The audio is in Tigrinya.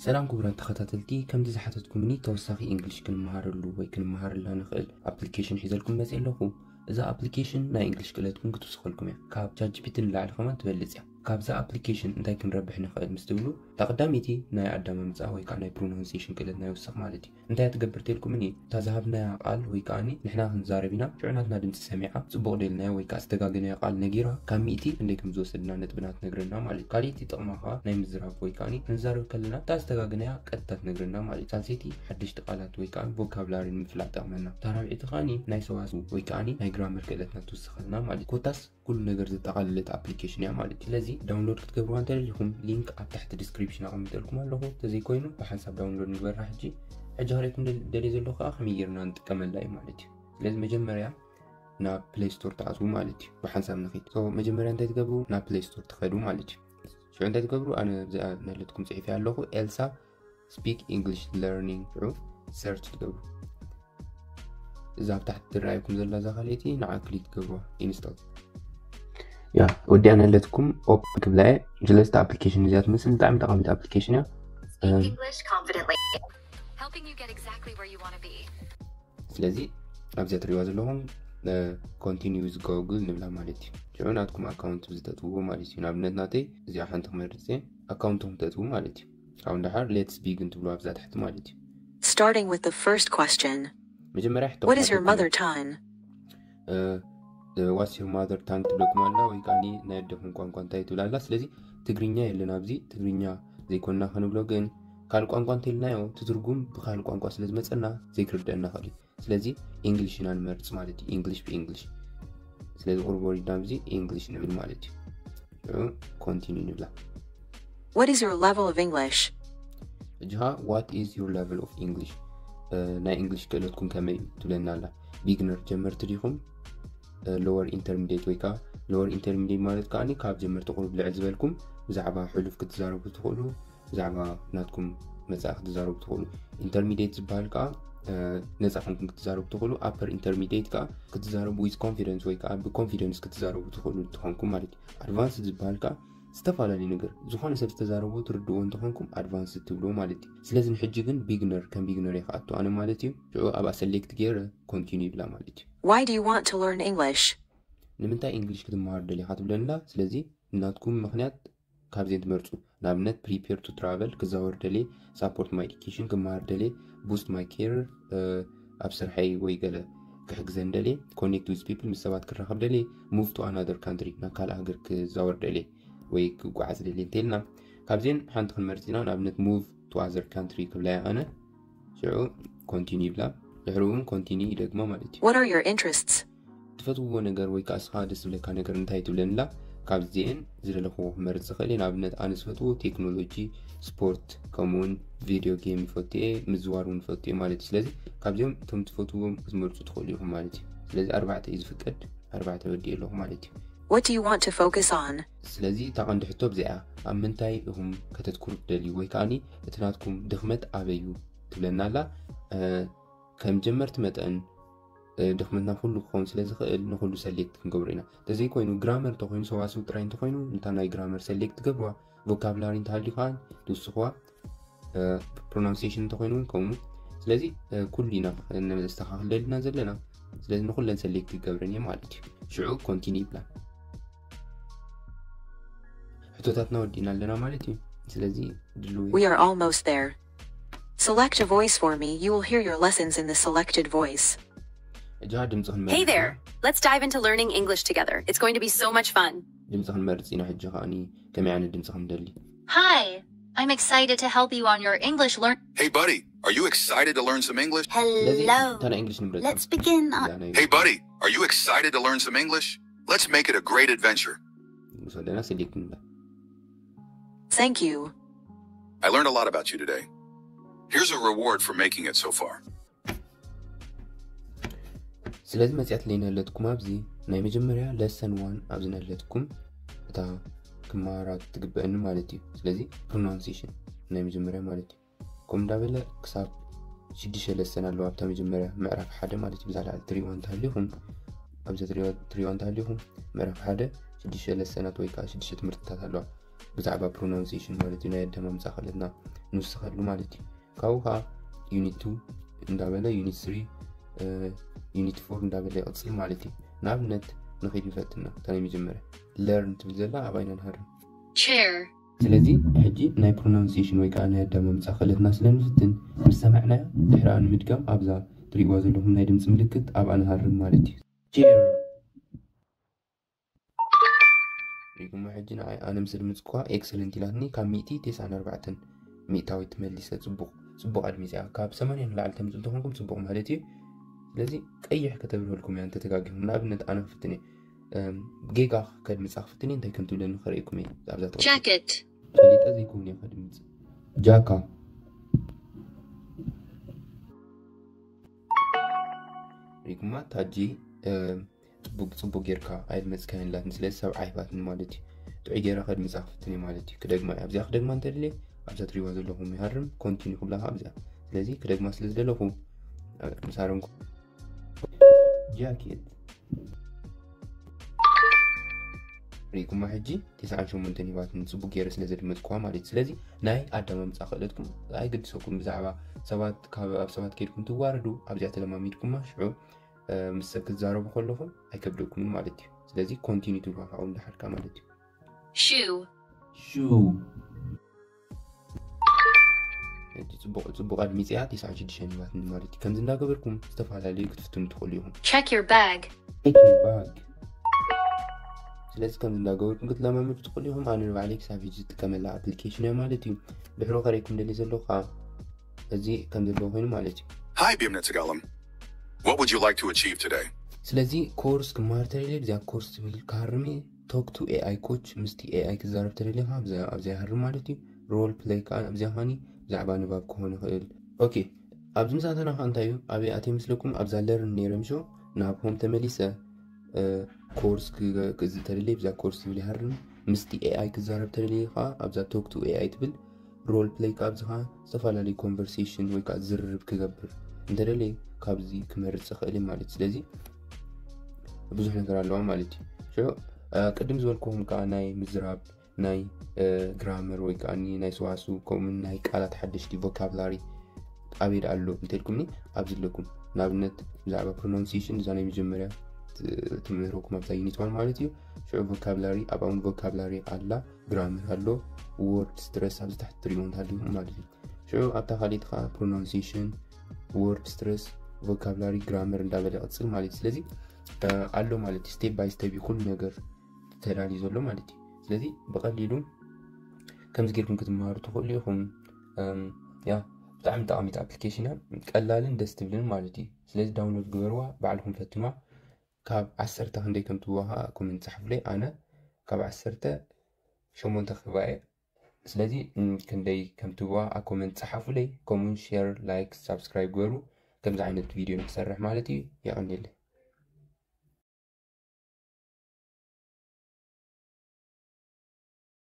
ሰላም ክቡራት ተኸታተልቲ፣ ከምቲ ዝሓተትኩምኒ ተወሳኺ እንግሊሽ ክንመሃረሉ ወይ ክንመሃረላ ንኽእል ኣፕሊኬሽን ሒዘልኩም መፅእ ኣለኹ። እዛ ኣፕሊኬሽን ናይ እንግሊሽ ክእለትኩም ክትውስኸልኩም እያ። ካብ ቻት ጂ ፒ ቲ ንላዕሊ ከማን ትበልፅ እያ። ካብዛ ኣፕሊኬሽን እንታይ ክንረብሕ ንኽእል ምስ ትብሉ፣ እታ ቀዳመይቲ ናይ ኣዳማምፃ ወይ ከዓ ናይ ፕሮናንሴሽን ክእለትና ይውስኽ ማለት እዩ። እንታይ ትገብር ተልኩም እኒ እታ ዝሃብናያ ቃል ወይ ከዓ ንሕና ክንዛረብ ኢና፣ ሽዑ ናትና ድምፂ ሰሚዓ ፅቡቕ ደልናዮ ወይ ከዓ ዝተጋገናዮ ቃል ነጊራ ካብ ሚእቲ ክንደይ ከም ዝወሰድና ነጥብና ትነግረና ማለት እዩ። ካልእቲ ጥቕማ ከዓ ናይ ምዝራብ ወይ ከዓ ክንዛረብ ከለና እታ ዝተጋገናያ ቀጥታ ትነግረና ማለት እዩ። ሳልሰይቲ ሓደሽቲ ቃላት ወይ ከዓ ቮካብላሪ ንምፍላጥ ጠቕመና። እታ ራብዒቲ ከዓ ናይ ሰዋስው ወይ ከዓ ናይ ግራመር ክእለትና ትውስኸልና ማለት እዩ። ኮታስ ኩሉ ነገር ዘጠቓለለት ኣፕሊኬሽን እያ ማለት እዩ። ስለዚ ዳውንሎድ ክትገብርዋ እንተደሊኹም ሊንክ ኣብ ታሕቲ ዲስክሪፕሽን ኣቐሚጠልኩም ኣለኹ። ተዘይኮይኑ ብሓንሳብ ዳውንሎድ ንግበራ ሕጂ። ሕጂ ክርእየኩም ደል- ደልየ ዘለኹ ከዓ ከመይ ጌርና ንጥቀመላ እዩ ማለት እዩ። ስለዚ መጀመርያ ናብ ፕሌይ ስቶር ትኣትዉ ማለት እዩ። ብሓንሳብ ንኺድ። So መጀመርያ እንታይ ትገብሩ? ናብ ፕሌይ ስቶር ትኸዱ ማለት እዩ። ሽዑ እንታይ ትገብሩ? ኣነ እዚኣ ነለትኩም ፅሒፈ ኣለኹ፣ ኤልሳ ስፒክ ኢንግሊሽ ለርኒንግ። ሽዑ ሰርች ትገብሩ። እዛ ኣብ ታሕቲ ትረኣየኩም ዘላ እዛ ካልኣይቲ ንዓ ክሊክ ትገብሩዋ፣ ኢንስቶል። ያ ወዲኣ ነለትኩም ኦፕን ክብላ እየ። ስለዚ ኣፕሊኬሽን እዚኣ ትመስል ብጣዕሚ ጠቓሚት ኣፕሊኬሽን እያ። Speak English confidently. Helping you get exactly where you want to be. ስለዚ ኣብዚኣ ትሪእዋ ዘለኹም ኮንቲኒ ዊዝ ጎግል ንብላ ማለት እዩ። ሽዑ ናትኩም ኣካውንት ብዝተጥብዎ ማለት እዩ። ንኣብነት ናተይ እዚኣ ሓንቲ ክመርፅ እየ፣ ኣካውንትኩም ተጥቡ ማለት እዩ። ካብኡ ንደሓር ሌትስ ቢግን ትብሉ ኣብዛ ታሕቲ ማለት እዩ። Starting with the first question. መጀመርያ ሕቶ What is your ክሓተኩም mother tongue? ዋትስ ዩር ማዘር ታንግ ትብለኩም ኣላ ወይ ከዓ ናይ ኣደኹም ቋንቋ እንታይ ትብል ኣላ። ስለዚ ትግርኛ የለን ኣብዚ። ትግርኛ ዘይኮንና ክንብሎ ግን ካልእ ቋንቋ እንተልናዮ እቲ ትርጉም ብካልእ ቋንቋ ስለ ዝመፀና ዘይክርደአና ክእል እዩ። ስለዚ ኢንግሊሽ ኢና ንመርፅ ማለት እዩ። ኢንግሊሽ ብኢንግሊሽ። ስለዚ ቁርብ ወሪድና ኣብዚ ኢንግሊሽ ንብል ማለት እዩ። ሽዑ ኮንቲኒ ንብላ። What is your level of English? ሕጂ ኸዓ what is your level of English? ናይ እንግሊሽ ክእለትኩም ከመይ እዩ ትብለና ኣላ። ቢግነር ጀመርቲ ዲኹም? ሎወር ኢንተርሚዲየት ወይ ከዓ ሎወር ኢንተርሚዲየት ማለት ከዓ ካብ ጀመርቲ ቁሩብ ልዕል ዝበልኩም ብዛዕባ ሕሉፍ ክትዛረቡ ትኽእሉ፣ ብዛዕባ ናትኩም መፃኢ ክትዛረቡ ትኽእሉ። ኢንተርሚዲየት ዝበሃል ከዓ ነፃ ኮንኩም ክትዛረቡ ትኽእሉ። ኣፐር ኢንተርሚዲየት ከዓ ክትዛረቡ ዊዝ ኮንፊደንስ ወይ ከዓ ብኮንፊደንስ ክትዛረቡ ትኽእሉ እንትኾንኩም ማለት እዩ። ኣድቫንስድ ዝበሃል ከዓ ዝተፈላለዩ ነገር ዝኾነ ሰብ ዝተዛረቦ ትርድእዎ እንተኾንኩም ኣድቫንስድ ትብልዎ ማለት እዩ። ስለዚ ንሕጂ ግን ቢግነር ከም ቢግነር እየ ክኣቱ ኣነ ማለት እዩ። ሽዑ ኣብኣ ሰሌክት ገይረ ኮንቲኒ ይብላ ማለት እዩ። Why do you want to learn English? ንምንታይ እንግሊሽ ክትመሃር ደሊኻ ትብለንላ። ስለዚ ናትኩም ምኽንያት ካብዚን ትመርፁ። ንኣብነት ፕሪፔር ቱ ትራቨል፣ ክዛወር ደልየ፣ ሳፖርት ማይ ኤዱኬሽን፣ ክመሃር ደልየ፣ ቡስት ማይ ኬር፣ ኣብ ስርሐይ ወይ ገለ ክሕግዘን ደልየ፣ ኮኔክት ዊዝ ፒፕል፣ ምስ ሰባት ክራኸብ ደልየ፣ ሙቭ ቱ ኣናደር ካንትሪ፣ ናብ ካልእ ሃገር ክዛወር ደልየ ወይ ክጓዓዝ ደልየ እንተልና ካብዚን ሓንቲ ክንመርፅ ኢና። ንኣብነት ሙቭ ቱ ኣዘር ካንትሪ ክብላ እየ ኣነ። ሽዑ ኮንቲኒ ይብላ። ድሕሪኡ እውን ኮንቲኒ ይደግማ ማለት እዩ። What are your interests? ትፈትውዎ ነገር ወይ ከዓ እስኻ ደስ ዝብለካ ነገር እንታይ ትብለንላ። ካብዚኤን ዝደለኽዎ ክመርፅ ዝኽእል እየ። ንኣብነት ኣነ ዝፈትዎ ቴክኖሎጂ፣ ስፖርት፣ ከምኡውን ቪድዮ ጌም ይፈቱ እየ፣ ምዝዋር እውን ይፈቱ እየ ማለት እዩ። ስለዚ ካብዚኦም እቶም ትፈትዎም ክትመርፁ ትኽእሉ ኢኹም ማለት እዩ። ስለዚ ኣርባዕተ እዩ ዝፍቀድ፣ ኣርባዕተ ወዲእ ኣለኹ ማለት እዩ። What do you want to focus on? ስለዚ እታ ቀንዲ ሕቶ ኣብዚኣ እያ። ኣብ ምንታይ ኢኹም ከተትኩሩ ትደልዩ ወይ ከዓኒ እቲ ናትኩም ድኽመት ኣበይ እዩ ትብለና ኣላ። ከም ጀመርቲ መጠን ድኽመትና ኩሉ ክኸውን ስለ ዝኽእል ንኹሉ ሰሌክት ክንገብሮ ኢና። እንተዘይኮይኑ ግራመር እንተኮይኑ ሰዋስው ጥራይ እንተኮይኑ እንታ ናይ ግራመር ሰሌክት ትገብርዋ፣ ቮካብላሪ እንተሃልዩ ከዓ ትውስኽዋ፣ ፕሮናንሴሽን እንተኮይኑ እውን ከምኡ። ስለዚ ኩሉ ኢና ነስተኻኽል ደሊና ዘለና። ስለዚ ንኩለን ሰሌክት ይገብረን እየ ማለት እዩ። ሽዑ ኮንቲኒ ይብላ። ሕቶታትና ወዲእና ኣለና ማለት እዩ። ስለዚ ድልው We are almost there. Select a voice for me. You will hear your lessons in the selected voice. እጃ ድምፂ ክንመርጽ Hey there! ኢና። Let's dive into learning English together. It's going to be so much fun. ድምፂ ክንመርፅ ኢና። ሕጂ ከዓኒ ከመይ ዓይነት ድምፂ ክንደሊ? Hi, I'm excited to help you on your English learn. Hey, buddy, are you excited to learn some English? ስለዚ Hello. እታ ናይ እንግሊሽ ንምረፅ። Let's begin. እዛ Uh, ናይ Hey, buddy, are you excited to learn some English? Let's make it a great adventure. ምስ ወደና ሰሌክት ንብላ። Thank you. I learned a lot about you today. Here's a reward for making it so far. ስለዚ መፅያት ለይ ነለትኩም ኣብዚ ናይ መጀመርያ ለሰን ዋን ኣብዚ ነለትኩም እታ ክመሃራ ትግበአኒ ማለት እዩ። ስለዚ ፕሮናንሴሽን ናይ መጀመርያ ማለት እዩ። ከምኡ እንዳበለ ክሳብ ሽዱሽተ ለሰን ኣለዋ ኣብታ መጀመርያ ምዕራፍ ሓደ ማለት እዩ። ብዛ ላዕሊ ትሪእዋ እንተሃሊኹም፣ ኣብዚ ትሪእዋ እንተሃሊኹም ምዕራፍ ሓደ ሽዱሽተ ለሰናት ወይ ከዓ ሽዱሽተ ትምህርትታት ኣለዋ። ብዛዕባ pronunciation ማለት እዩ፣ ናይ ኣደማምፃ ክእለትና ንውስኸሉ ማለት እዩ። ካብኡ ከዓ unit two እንዳበለ unit three unit four እንዳበለ ይቕፅል ማለት እዩ። ንኣብነት ንኸይድ ንፈትና እታ ናይ መጀመርያ learn ትብል ዘላ ኣብ ኣይና ንሃርም። Chair. ስለዚ ሕጂ ናይ pronunciation ወይ ከዓ ናይ ኣደማምፃ ክእለትና ስለንፍትን ምስ ሰማዕናያ ድሕሪኣ ንምድጋም ኣብዛ ትሪእዋ ዘለኹም ናይ ድምፂ ምልክት ኣብኣ ንሃርም ማለት እዩ። Chair ሪጉማ ሕጂ ንዓይ ኣነ ምስ ድምፅኳ excellent ኢላትኒ ካብ ሚእቲ ተስዓን ኣርባዕተን ሚእታዊት መሊሰ። ፅቡቕ ፅቡቕ ኣድሚፅያ ካብ ሰማንያ ንላዕሊ ተምፅእ እንተኾንኩም ፅቡቕ ማለት እዩ። ስለዚ ቀይሕ ከተብርህልኩም እያ እንተተጋጊኹም። ንኣብነት ኣነ ክፍትን እየ ጌጋ ከድምፃ ክፍትን እየ እንታይ ከም ትብለኒ ከርእየኩም እየ ኣብዛ ተወ Jacket. ፈሊጠ ዘይከውን እየ ከድምፅ ጃካ ሪጉማ ታጂ ፅቡቅ ፅቡቅ ጌርካ ኣይድመፅካያን ኢላትኒ። ስለዚ ሰብዓ ሂባትኒ ማለት እዩ። ጥዑይ ጌረ ከድምፃ ክፍትን እየ ማለት እዩ። ክደግማ እየ ኣብዚኣ ክደግማ እንተደልየ ኣብዛ ትሪእዋ ዘለኹም ይሃርም continue ክብላ ከዓ ኣብዚኣ። ስለዚ ክደግማ ስለ ዝደለኹ ምስ ሃረምኩ jacket ሪኢኩማ ሕጂ ተስዓን ሸሞንተን ሂባትኒ ፅቡቅ ጌረ ስለ ዘድመፅኩዋ ማለት እዩ። ስለዚ ናይ ኣደማምፃ ክእለትኩም ኣይግድሰኩም ብዛዕባ ሰባት ካብ ኣብ ሰባት ከይድኩም ትዋረዱ ኣብዚኣ ተለማሚድኩማ ሽዑ ምስ ሰብ ክትዛረቡ ከለኹም ኣይከብደኩምን ማለት እዩ። ስለዚ continue ትብሉ ካብኡ እንዳሓድካ ማለት እዩ። Shoe. Shoe ሕጂ ፅቡቅ ፅቡቅ ኣድሚፅያ ተስዓን ሽዱሽተን ሂባትኒ ማለት እዩ። ከምዚ እንዳገበርኩም ዝተፈላለዩ ክትፍትኑ ትኽእሉ ኢኹም። Check your bag. Check your bag ስለዚ ከምዚ እንዳገበርኩም ክትለማመዱ ትኽእሉ ኢኹም። ኣነ ንባዕለይ ክሳብ ሕጂ ዝጥቀመላ ኣፕሊኬሽን እያ ማለት እዩ። ድሕሮ ከረይኩም ደሊ ዘለኹ ከዓ እዚ ከም ዘለዎ ኮይኑ ማለት እዩ። Hi, Bimna Tagalam. What would you like to achieve today? ስለዚ ኮርስ ክመሃር ተደልየ ብዚኣ ኮርስ ትብል ክሃርም እየ። Talk to AI coach ምስቲ AI ክዛረብ ተደልየ ከዓ ኣብዚኣ ይሃርም ማለት እዩ። Role play ከዓ ኣብዚኣ ከዓኒ ብዛዕባ ንባብ ክኾን ይኽእል። ኦኬ ኣብዚ ምሳተና ከዓ እንታይ እዩ ኣበይ ኣትየ ምስለኩም ኣብዛ learn ነይረ ምሾ ናብ home ተመሊሰ ኮርስ ክእዚ ተደልየ ብዛ ኮርስ ትብል ይሃርም። ምስቲ AI ክዛረብ ተደልየ ከዓ ኣብዛ talk to AI ትብል role play ካብ ዝኻ ዝተፈላለዩ conversation ወይ ከዓ ዝርርብ ክገብር እንተደለየ ካብዚ ክመርፅ ይኽእል ማለት። ስለዚ ብዙሕ ነገር ኣለዋ ማለት እዩ። ሽዑ ቅድም ዝበልኩኹም ከዓ ናይ ምዝራብ ናይ ግራመር ወይ ከዓ ናይ ሰዋስው ከምኡ ናይ ቃላት ሓደሽቲ vocabulary ኣበይ ኣሎ እንተልኩምኒ ኣብዚ ኣለኩም። ንኣብነት ብዛዕባ pronunciation እዛ ናይ መጀመርያ ትምህረኩም ኣብዛ unit one ማለት እዩ። ሽዑ vocabulary ኣብኣውን vocabulary ኣላ፣ ግራመር ኣሎ፣ word stress ኣብዚ ታሕቲ ትሪእዎ እንተሃሊኹም ማለት እዩ። ሽዑ ኣብታ ካልኢት ከዓ pronunciation word stress vocabulary ግራመር እንዳበለ ይቕፅል ማለት እዩ። ስለዚ ኣሎ ማለት እዩ። Step by step እዩ ኩሉ ነገር ተዳልዩ ዘሎ ማለት እዩ። ስለዚ ብቐሊሉ ከምዚ ጌርኩም ክትመሃሩ ትኽእሉ ኢኹም። ያ ብጣዕሚ ጠቓሚት ኣፕሊኬሽን እያ። ቀላልን ደስ ትብልን ማለት እዩ። ስለዚ download ግበርዋ፣ ባዕልኹም ፈትንዋ። ካብ ዓሰርተ ክንደይ ከም ትህብዋ ከዓ comment ጸሓፉለይ። ኣነ ካብ ዓሰርተ ሸሞንተ ክህባ እየ። ስለዚ ክንደይ ከም ትህብዋ ኣብ comment ጸሓፉለይ። ከምኡውን share፣ like፣ subscribe ግበሩ። ከምዚ ዓይነት ቪድዮ ንክሰርሕ ማለት እዩ። የቐንየለይ።